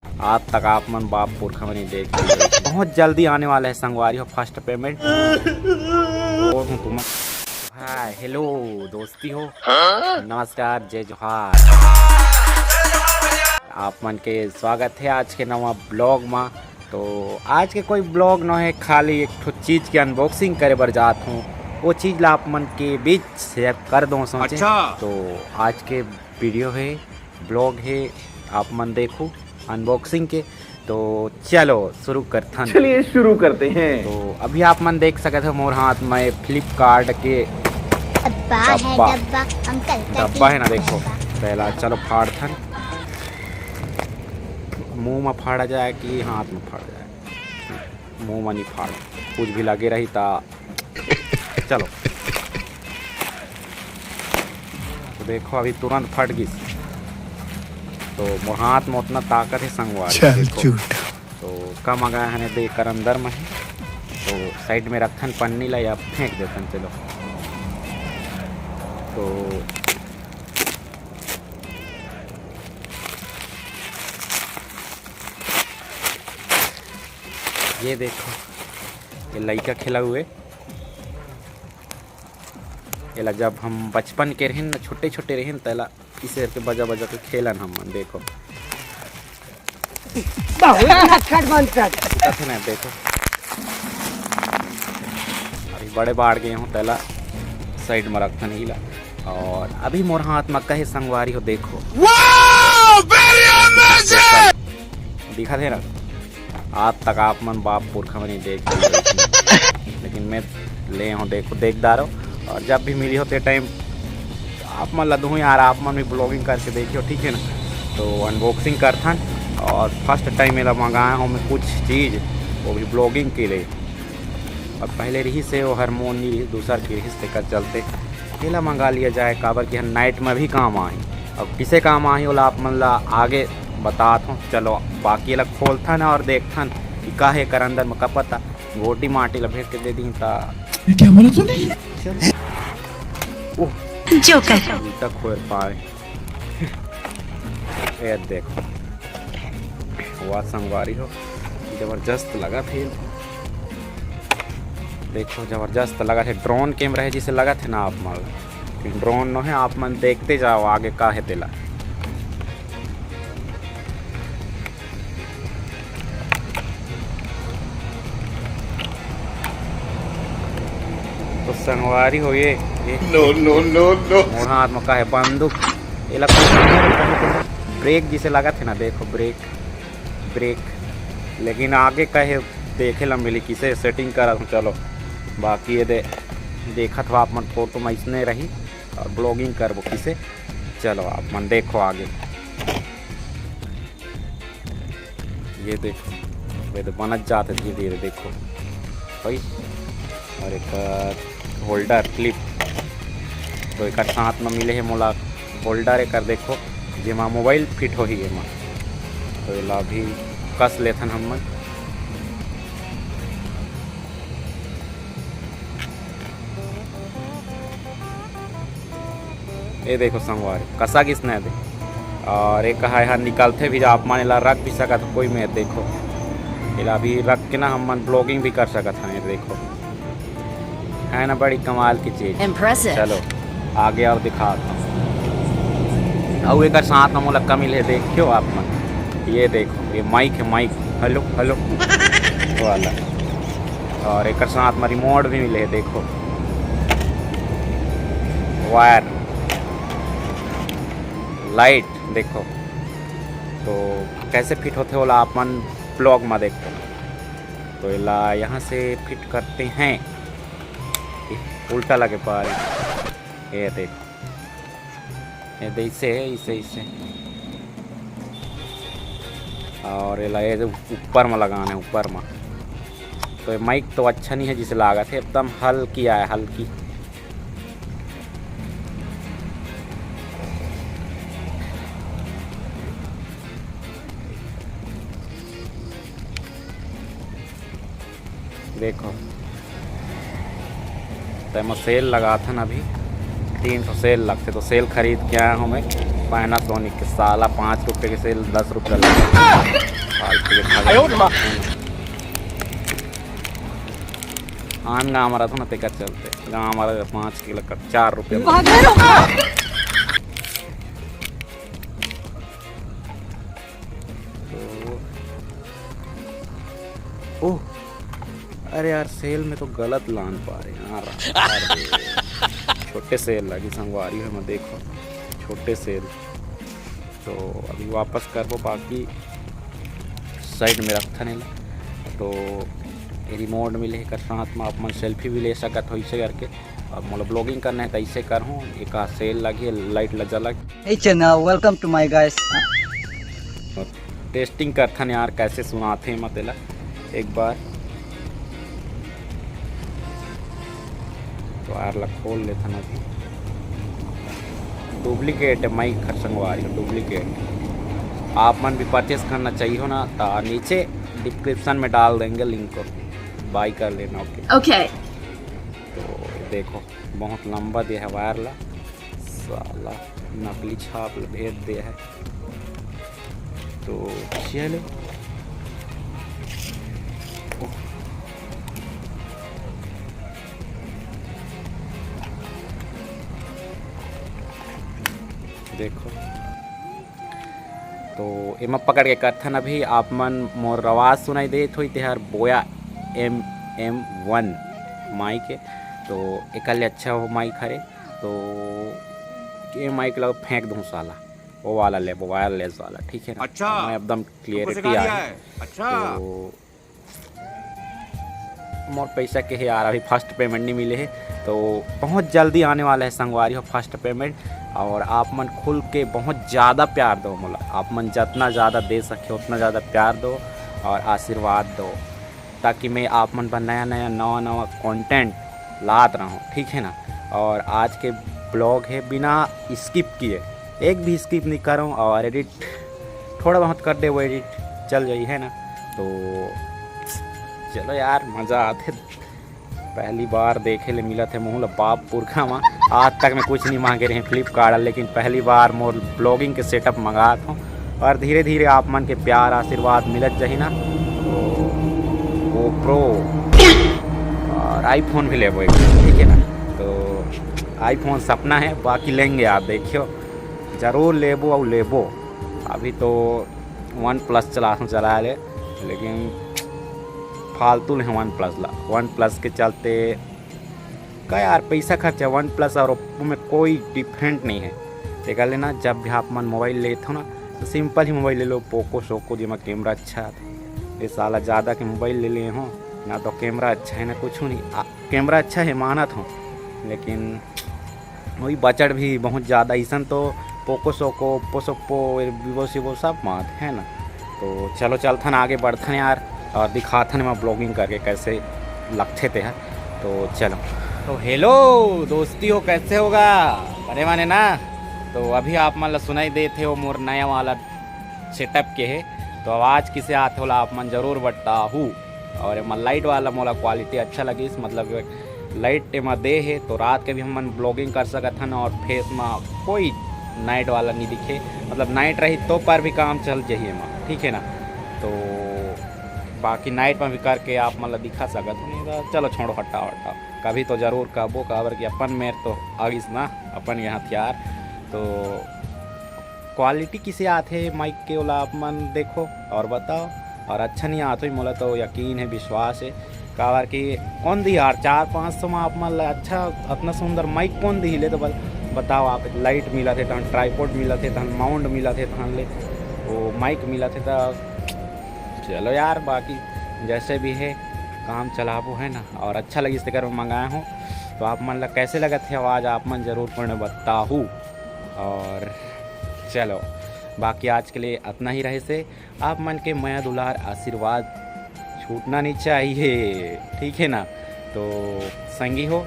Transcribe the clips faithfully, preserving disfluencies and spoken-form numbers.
आज तक आप मन बाप पुरखा में नहीं देख पाए। बहुत जल्दी आने वाला है संगवारी हो फर्स्ट पेमेंट। और हूँ तुम, हाय, हेलो, दोस्ती हो, नमस्कार, जय जोहार। आप मन के स्वागत है आज के नवा ब्लॉग मा। तो आज के कोई ब्लॉग न है, खाली एक ठो चीज के अनबॉक्सिंग करे बर जात हूँ। वो चीज ला आप मन के बीच शेयर कर दो सोचे। अच्छा। तो आज के वीडियो है, ब्लॉग है, आप मन देखो अनबॉक्सिंग के। तो चलो शुरू करथन। चलिए शुरू करते हैं। तो अभी आप मन देख सकत हो मोर हाथ में फ्लिपकार्ट के डब्बा है, डब्बा। डब्बा, अंकल, डब्बा है ना, देखो। डब्बा। पहला चलो फाड़थन। मुंह में फाड़ा जाए कि हाथ में फाड़ा जाए? मुंह में नहीं फाड़, कुछ भी लगे रही ता। चलो, तो देखो अभी तुरंत फट गिस। तो मोर हाथ में उतना ताकत है संगवारी, चल देखो। झूठ। तो का मंगाए हने देख कर अंदर में है। तो साइड में रखन पन्नी ला या फेंक देथन। चलो, तो ये देखो, ये लइका खेला हुए। एला जब हम बचपन के रहेन ना, छोटे छोटे रहेन, तेला इसे करके बजा बजा के खेलन हम मन। देखो, बहुत नटखट बनता। कथे ना, देखो, अभी बड़े बाढ़ गए हूँ, तेला साइड में रखथन ही ला। और अभी मोर हाथ में कहे संगवारी हो, देखो। Wow, very amazing! दिखा थे ना, आज तक आप मन बाप पुरखा में नहीं देख पाए। लेकिन मैं ले हूँ, देखो, देखदार हो। और जब भी मिली हो ते टाइम आप मन ला दूँ यार, आप मन भी ब्लॉगिंग करके देखियो, ठीक है ना? तो अनबॉक्सिंग करथन। और फर्स्ट टाइम एला मंगाया हूँ मैं कुछ चीज़, वो भी ब्लॉगिंग के लिए। और पहले रही से वो हर मोन नहीं रही, दूसर की रही, तेकर चलते एला मंगा लिया जाए, काबर कि हर नाइट में भी काम आही। और किसे काम आही, ओला आप मन ला आगे बतात हूँ। चलो, बाकी एला खोलथन और देखथन कि का हे एकर अंदर में, का पता गोटी माटी ला भेज के दे दी ता। ये क्या बोला तूने? चलो। ओह, जोकर। जूता खोल पाए। ये देखो, वाह संगवारी हो, जबरदस्त लगा थे। देखो, जबरदस्त लगा थे। ड्रोन कैमरा है, जिसे लगा थे ना आप मन, लेकिन ड्रोन नो है, आप मन देखते जाओ आगे का है तेला। तो संगवारी हो ये, ये नो, नो, नो, नो। मोर हाथ में का है बंदूक, एला ब्रेक जिसे लगा थे ना, देखो ब्रेक, ब्रेक, लेकिन आगे का है देखे ला मिली किसे सेटिंग करा हूँ। चलो, बाकी ये दे देखत हो आप मन, फोटो में इसने रही और ब्लॉगिंग करबो किसे। चलो आप मन देखो आगे। ये देखो, ये तो बनत जात है धीरे धीरे, देखो भाई। और एक होल्डर क्लिप, तो एक साथ में मिले है मोला होल्डर, एक देखो, जेमा मोबाइल फिट होही एमा। तो एला भी कस लेथन हमन। ये देखो संगवारी, कसा किसने दे। और एक कहा यहाँ निकलते भी, आप मन एला रख भी सकत हो कोई में, देखो। एला अभी रख के ना हम मन ब्लॉगिंग भी कर सकत हैं, देखो। है ना, बड़ी कमाल की चीज। Impressive। चलो, आगे और दिखाता हूँ। और एक साथ में मोला का मिले, देखियो आप मन। ये देखो, ये माइक है, माइक। Hello, hello. वाला। और एक साथ में रिमोट भी मिले, देखो। वायर, लाइट, देखो। तो कैसे फिट होते होला आप मन ब्लॉग में देखो। तो एला यहाँ से फिट करते हैं। उल्टा लगे पारी। ये देखो, ये दे इसे है, इसे, इसे। और एला ये जो ऊपर में लगाना है, ऊपर में। तो ये माइक तो अच्छा नहीं है जिसे लागत है, एकदम हल्की आए, हल्की। देखो, तेमा सेल लगाथन अभी, तीन ठो सेल लगथे, तो सेल खरीद के आया हूँ मैं Panasonic के। साला पाँच रुपये के सेल दस रुपये लगा। आन गाँव में रहता ना, तेकर चलते गाँव में रह पाँच किलो का चार रुपये। तो ओह, अरे यार, सेल में तो गलत लान पा रहे हैं यार। छोटे सेल लगी संगवारी हो, मैं देखो, छोटे सेल। तो अभी वापस करबो, बाकी साइड में रखथन एला। तो रिमोट मिले हे, एकर साथ में आप मन सेल्फी भी ले सकत हो, ऐसे करके। अब मोला ब्लॉगिंग करना है तो ऐसे करहूँ, एक सेल लगी, लाइट ला जला। Hey Channa, welcome to my guys। Testing करथन यार, कैसे सुनाथे मत एला एक बार। तो यार ला खोल लेथन अभी। डुप्लीकेट है माइक हर संगवारी, डुप्लीकेट। आप मन भी परचेस करना चाहिए हो ना, तो नीचे डिस्क्रिप्शन में डाल देंगे लिंक को, बाय कर लेना। ओके। ओके। तो देखो, बहुत लंबा दे है वायर ला, साला नकली छाप ला भेज दे है। तो चले, देखो, तो एमा पकड़ के करथन अभी। आप मन मोर आवाज़ सुनाई देत होई, तेहर बोया एम एम वन माइक है, तो एकर ले अच्छा हो माइक हरे। तो ये माइक ला फेंक दूँ साला, वो वाला लेबो, वायरलेस वाला, ठीक है ना? अच्छा, मैं एकदम तुमको क्लियरिटी सिखा दिया आए। है। अच्छा। तो मोर पैसा के है यार, अभी फर्स्ट पेमेंट नहीं मिले है, तो बहुत जल्दी आने वाला है संगवारी हो फर्स्ट पेमेंट। और आप मन खुल के बहुत ज़्यादा प्यार दो मोला, आप मन जितना ज़्यादा दे सके उतना ज़्यादा प्यार दो और आशीर्वाद दो, ताकि मैं आप मन पर नया नया, नवा नवा कंटेंट लात रहूँ, ठीक है ना? और आज के ब्लॉग है बिना स्किप किए, एक भी स्किप नहीं करूँ, और एडिट थोड़ा बहुत कर दे, वो एडिट चल जाई, है ना? तो चलो यार, मज़ा आथे। पहली बार देखे ले मिलत हे मुँह ल बाप पुरखा म। आज तक मैं कुछ नहीं मांगे रहे फ्लिपकार्ट, लेकिन पहली बार मोर ब्लॉगिंग के सेटअप मंगात हूँ। और धीरे धीरे आप मन के प्यार आशीर्वाद मिलत जाही ना, तो GoPro और आईफोन भी लेबो एक, ठीक है ना? तो आईफोन सपना है, बाकी लेंगे, आप देखियो, जरूर लेबो और लेबो। अभी तो वन प्लस चला, चला ले, लेकिन फालतू ले वन प्लस ला। वन प्लस के चलते का यार, पैसा खर्चा, वन प्लस और ओप्पो में कोई डिफरेंट नहीं है। तेकर ले ना, जब भी आप मन मोबाइल लेत हो ना, तो सिंपल ही मोबाइल ले लो, पोको सोको, जेमा कैमरा अच्छा आथे। ये साला ज़्यादा के मोबाइल ले लिए हो ना, तो कैमरा अच्छा है ना कुछ नहीं। आ, कैमरा अच्छा है मानत हो, लेकिन वही बजट भी बहुत ज़्यादा। अइसन तो पोको सोको, ओप्पो सोप्पो, वीवो सीवो सब मात है ना। तो चलो चलथन आगे बढ़थन यार, और दिखाथन मैं ब्लॉगिंग करके कैसे लगथे ते है। तो चलो। तो हेलो दोस्ती हो, कैसे होगा, बने माने ना? तो अभी आप मन ला सुनाई देत हे वो मोर नया वाला सेटअप के है, तो आवाज़ किसे आत होला आप मन जरूर बताहू। और एमा लाइट वाला मोला क्वालिटी अच्छा लगिस, मतलब लाइट एमा दे हे, तो रात के भी हमन ब्लॉगिंग कर सकत हन और फेस मा कोई नाइट वाला नहीं दिखे, मतलब नाइट रही तो पर भी काम चल जाही एमा, ठीक है ना? तो बाकी नाइट में भी करके आप मन ला दिखा सकत हन, नहीं तो चलो छोड़ो, हटाओ हटाओ, कभी तो जरूर कहबो, काबर कि अपन मेर तो आगिस ना, अपन यहाँ हथियार। तो क्वालिटी किसे आथे माइक के, ओला आप मन देखो और बताओ। और अच्छा नहीं आत होही, मोला तो यकीन है, विश्वास है, काबर कि कौन दी यार, चार पाँच सौ में आप मन ला अच्छा, अतना सुंदर माइक कौन दी ले? तो बल-, बताओ आप, लाइट मिलत हे तहन, ट्राइपॉड मिलत हे तहन, माउंट मिलत हे तहन ले, वो माइक मिलत हे त चलो यार, बाकी जैसे भी है काम चलाबो है ना। और अच्छा लगिस तेकर मैं मंगाए हूँ, तो आप मन ला कैसे लगत हे आवाज़, आप मन जरूर कमेंट में बताहू। और चलो, बाकी आज के लिए अतना ही रहे से। आप मन के मया दुलार आशीर्वाद छूटना नहीं चाहिए, ठीक है ना? तो संगी हो,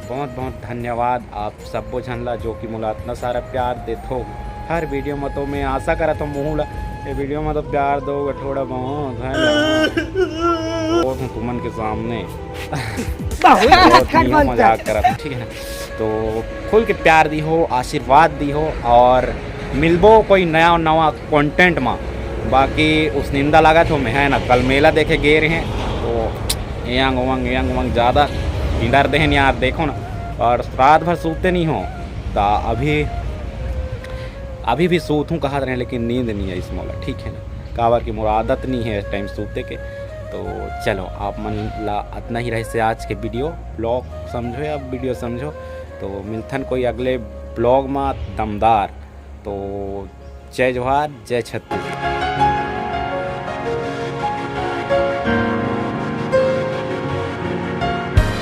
बहुत बहुत धन्यवाद आप सब्बो झन ला, जो कि मोला अतना सारा प्यार देथो हर वीडियो में। तो मैं आशा करत हूँ मुँह ला ये वीडियो में तो प्यार दो थोड़ा बहुत, है ना? वो तो तुमन के सामने बहुत नहीं हो, मजाक करत हूँ, ठीक है ना? तो खुल के प्यार दी हो, आशीर्वाद दी हो, और मिलबो कोई नया नवा कंटेंट में। बाकी उसनिंदा लागत हो में है ना, कल मेला देखे गे रहे तो एंग वंग एंग वंग ज़्यादा इंडर देहन यार, देखो ना। और रात भर सूते नहीं हो ता अभी, अभी भी सूत हूँ कहत रहे, लेकिन नींद नहीं है इस मोला, ठीक है ना, काबर कि मोर आदत नहीं है इस टाइम सूते के। तो चलो, आप मन ला इतना ही रहे से आज के वीडियो ब्लॉग समझो या वीडियो समझो। तो मिलथन कोई अगले ब्लॉग में दमदार। तो जय जोहार, जय छत्तीसगढ़।